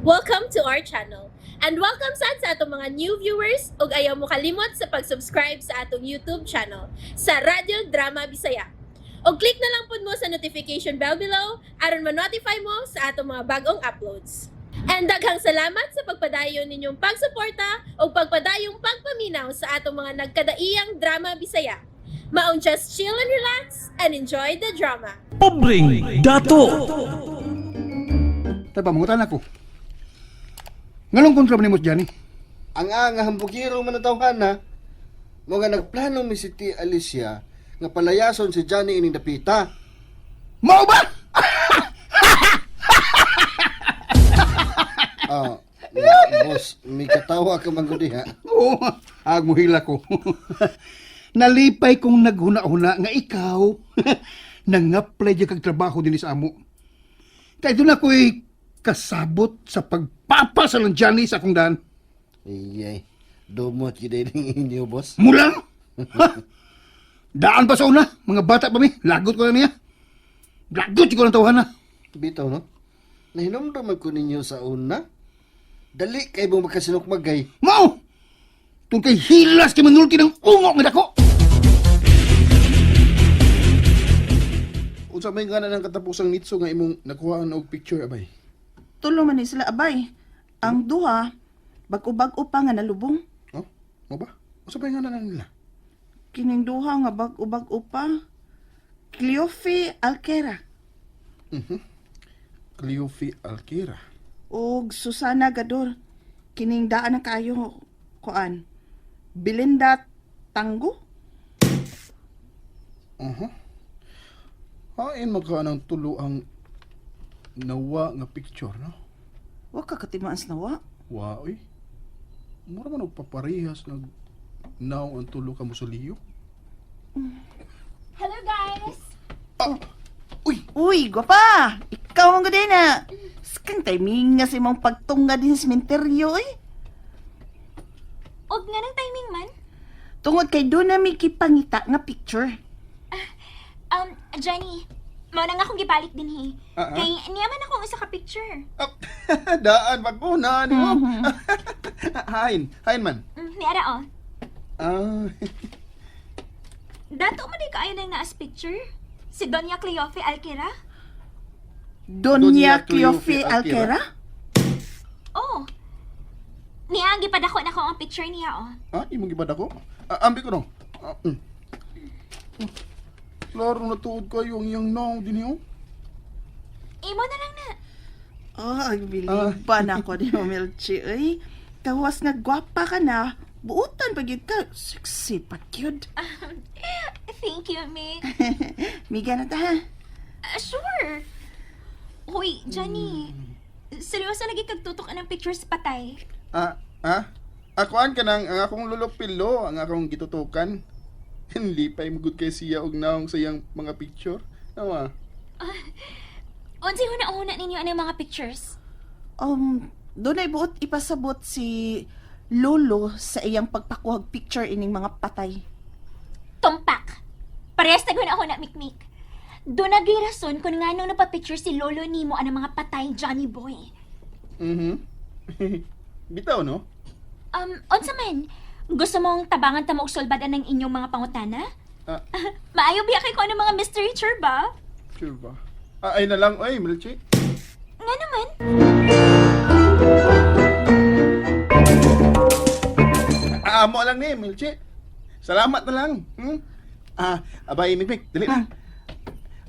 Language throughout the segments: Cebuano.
Welcome to our channel. And welcome sad sa atong mga new viewers ug ayaw mo kalimot sa pag-subscribe sa atong YouTube channel sa Radyo Drama Bisaya. Og click na lang pud mo sa notification bell below aron ma-notify mo sa atong mga bagong uploads. And daghang salamat sa pagpadayon ninyong pagsuporta ug pagpadayong pagpaminaw sa atong mga nagkadaiyang drama Bisaya. Maong just chill and relax and enjoy the drama. Pobreng Dato. Tay, pamangutan ako. Nganong kontra ba nimo si Johnny? Ang nga hambugiro man ang tawhana, mo nga nagplano mi si T. Alicia nga palayason si Johnny ining dapita. Mao ba? Ah, boss, may katawa ka man gud diha. Oo, ag muhila ko. Nalipay kong naghuna-huna nga ikaw nangaplay di kag trabaho dinhi sa amo. Kay doon ako'y kasabot sa pagpapasa ng Johnny sa akong daan. Iyay, dumot gyud ning inyo, boss. Mulang? Ha? Daan pa sa una, mga bata pa mi. Lagot ko na niya. Lagot ko ng tawhan na. Bitaw no. Nahinomdom man ko ninyo sa una. Dali kay mo makasinukmagay. Mao! Tungkol kay hilas kay manulti ng ungo nga dako. Unsa may ngana ng katapusang nitso nga imong nakuhaan og picture abay? Tulo man ni sila abay. Ang duha, bag-o-bag-o pa nga nalubong. Oh, mo ba? Unsa may ngana na nila? Kining duha nga bag-o-bag-o pa. Cleofe Alquera Cleofe Alquera. ug Susana Gador. Kining daan na kaayo kuan. Belinda Tango. Uh-huh. Hain magka ng tulo ang nawa nga picture, no? Wa ka katimaas na wa. Wa oy. Mura man og paparehas nag naong ang tulo ka musuliyo. Hello guys! Ah! Uy, Uy, gwapa! Ikaw ang gud na. Skang timing nga sa imong pagtunga din sa sementeryo eh. Og nga ng timing man. Tungod kay doon na may kipangita nga picture. Johnny, mao na nga akong gibalik din he. Ah, ah. Kay niya man akong usa ka picture. Ah, daan pag una nimo. Hain, hain man. Ni ara oh. Ah, Dato man di kaayo nang naas picture. Si Doña Cleofe Alquera? Doña Doña Cleofe Cleofe Alquera? Alquera? Oh. Niya ang gipadako na ko ang picture niya oh. ah imong gibad ako? Ah, ambi ko no. Ah, mm. Klaro na tuod kayo ang iyang naong din oh. Imo na lang na. Oh, ang biliban ako ni Melchi. Ay, kawas nga gwapa ka na. Buutan pa gyud ka. Sexy pa gyud. Thank you, Mick. Miga na ta ha. Ah, sure. Hoy, Johnny. Seryoso lagi kag tutok ng pictures patay. Ah, ah? Akuan ka nang ang akong lulupilo, ang akong gitutukan. Lipay mo gud kay siya og naong sa iyang mga picture. Nawa. Unsay huna-huna ninyo ang mga pictures? Doon ay buot ipasabot si Lolo sa iyang pagpakuhag picture ining mga patay. Tumpak. Parehas tag huna-huna, Mikmik. Doon nagay rason kung ngano napapicture si Lolo nimo ang mga patay, Johnny Boy. Mhm. Bitaw no? Unsa man, gusto mong tabangan ta mo og sulbadan ng inyong mga pangutana? Ah, Maayo biya kay ko ano mga mystery chur ba? sure ba? Ah, ay na lang oy, Milchi. Nga naman. Ah, amo lang ni Milchi. Salamat na lang. Ah, abay Mikmik, dali na.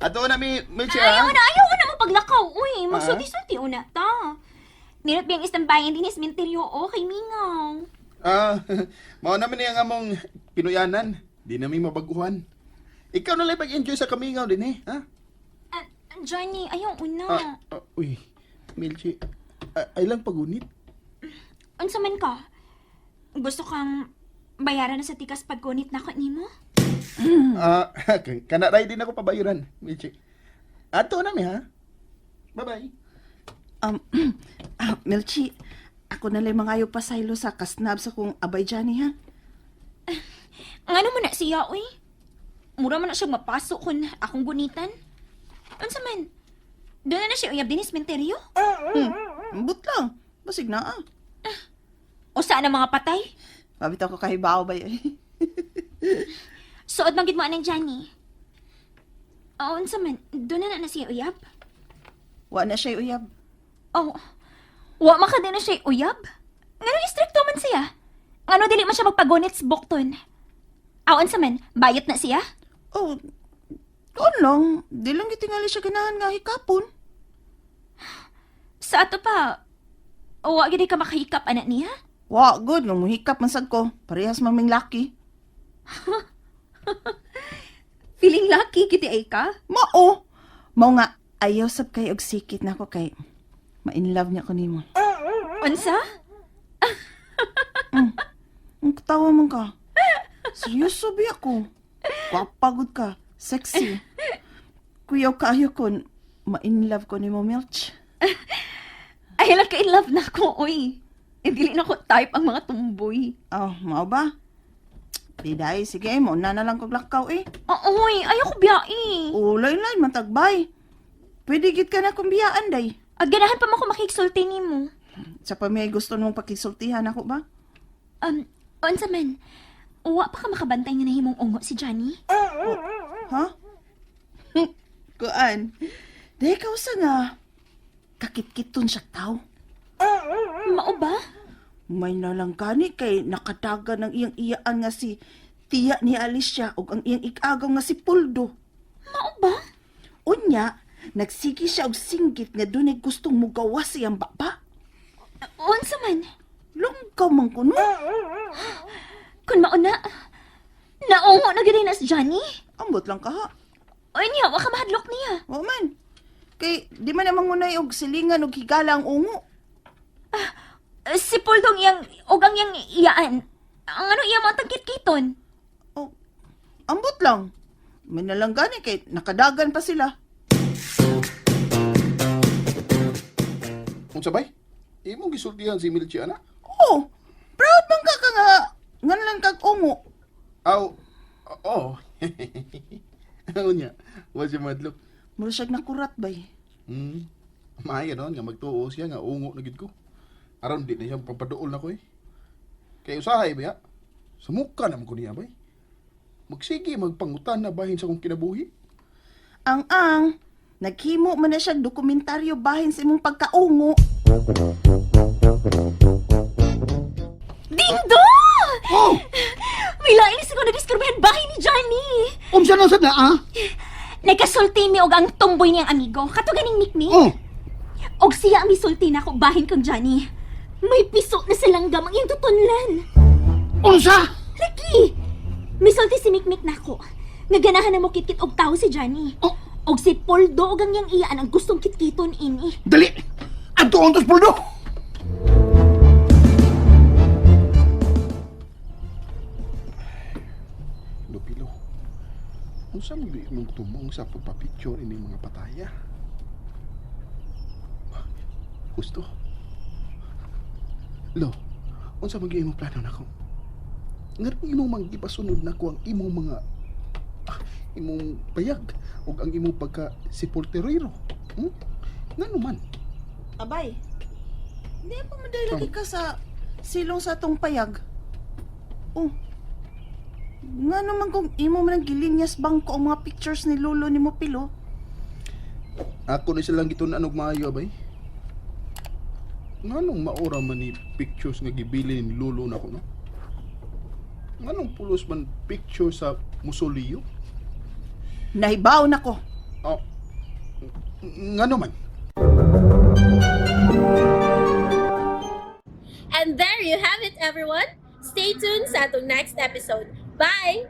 Ato na mi Milchi Ayaw ah. na, ayaw na mo paglakaw. Uy, magsulti-sulti una ta. Nirot biyang istambayan din is minteryo o kay Mingaw. Ah, mao naman niya ang among pinuyanan. Di na mi mabaguhan. Ikaw na lang pag-enjoy sa kamingaw din eh, ha? Ah, Johnny, ayaw una. Ah, ah, uy, Milchi, ah, ay lang pagunit. Unsa man ka? Gusto kang bayaran na sa tikas pagkunit na ko nimo? Ah, kana ray din ako pabayuran, Milchi. Ato na mi ha. Bye-bye. Melchi, ako na lang mangayo pasaylo sa kasnab sa kong abay Johnny ha. Ngano mo na siya, uy? Mura man na siya mapasok kun akong gunitan. Unsa man? Doon na na siya uyab din is menteryo? Ambot lang. Basig na ah. O saan ang mga patay? Pabitaw ko kahibaw ba yun? Suod man gid mo anang Johnny. Oo, unsa man, doon na na siya uyab. Wa na siya uyab. Oh, wa man ka din na siya uyab. Ngano istrikto man siya? Ngano dili man siya magpagunit sa bukton? Aw, unsa man, bayot na siya? Oh, doon lang. Di lang gitingali siya ganahan nga hikapon. Sa ato pa, wa gid ka makahikap anak niya? Wa, good. Nung muhikap man sad ko. Parehas maming laki. Feeling lucky gid ay ka? Mao! Mao nga, ayaw sab kay og sikit na ako kay ma-in love niya ko nimo. Unsa? Ang katawa man ka. Seryoso bi ako. Gwapagod ka. Sexy. Kuyaw kaayo ko. Ma-in love ko nimo, Milch. Ay lang ka in love na ako, oy. Eh, dili na ko type ang mga tumboy. Oh, mao ba? Di dai, sige, mo na na lang kog lakaw eh. Oo, oy, ayaw ko biyai. Ulay lain matagbay. Pwede gid ka na kong biyaan day. Ag ganahan pa man ko makigsulti nimo. Sa pa may gusto mong pakisultihan ako ba? Unsa man, wa pa ka makabantay nga nahimong ungo si Johnny? Ha? Kuan. Di ka usa nga kakitkiton siya tao. Mao ba? May nalang gani kay nakadaga ng iyang iyaan nga si tiya ni Alicia ug ang iyang ikagaw nga si Puldo. Mao ba? Unya, nagsige siya og singgit nga dunay gustong mugawas iyang baba. Unsa man? Lungkaw man kuno. Kun mao na, naungo na gid na si Johnny. Ambot lang ka ha. Oy niya, wa ka mahadlok niya. Wa man. Kay di man naman ngunay og silingan og higala ang ungo. Si Puldong iyang, og ang iyang iyaan. Ang ano iya mo ang tagkitkiton? Oh, ambot lang. May nalang gani kay nakadagan pa sila. Unsa bay? Imong gisultihan si Milchi ana? Oh, proud man ka ka nga nganlan kag ungo. Aw, oo. Unya, wa siya madlok. Mura siyag nakurat bay. Maayo noon nga magtuo siya nga ungo na gid ko. Aron di na siya papaduol na ko eh. Kay usahay ba ya? Sumuka naman ko niya bay. Magsige magpangutan na bahin sa kong kinabuhi. Ang ang naghimo man na siya dokumentaryo bahin sa imong pagkaungo. Dindo! Oh! May lain sa ko nadiskurbihan bahay ni Johnny. Unsa na sad na ah? Nagkasulti mi og ang tumboy niyang amigo. Kato ganing mikmik. Oh! Og siya ang misulti na ako bahin kang Johnny. May piso na sa langgam ang iyang tutunlan. Unsa? Lagi! Misulti si Mikmik nako. Nga ganahan na mo kitkit og tao si Johnny. Oh. Og si Poldo og ang iyang iyaan ang gustong kitkiton ini. Dali! Adto ontos puldo! Lupilo. Unsa man gyud imong tumong sa pagpa-picture ining mga pataya? Gusto. Lo, unsa man gyud imong plano nako? Nganong imong manggipasunod nako ang imong mga imong payag ug ang imong pagka sepulturero? Ngano man? Abay. Hindi pa man lagi ka sa silong sa atong payag. Oh. Nga naman kung imo man ang gilinyas bangko ang mga pictures ni lolo ni mo pilo. Ako ni silang gitun-an og maayo abay. Nganong maura man ni pictures nga gibili ni lolo nako no? Nganong pulos man picture sa musoleo? Nahibaw na ko. Oh, ngano man? And there you have it, everyone. Stay tuned sa atong next episode. Bye!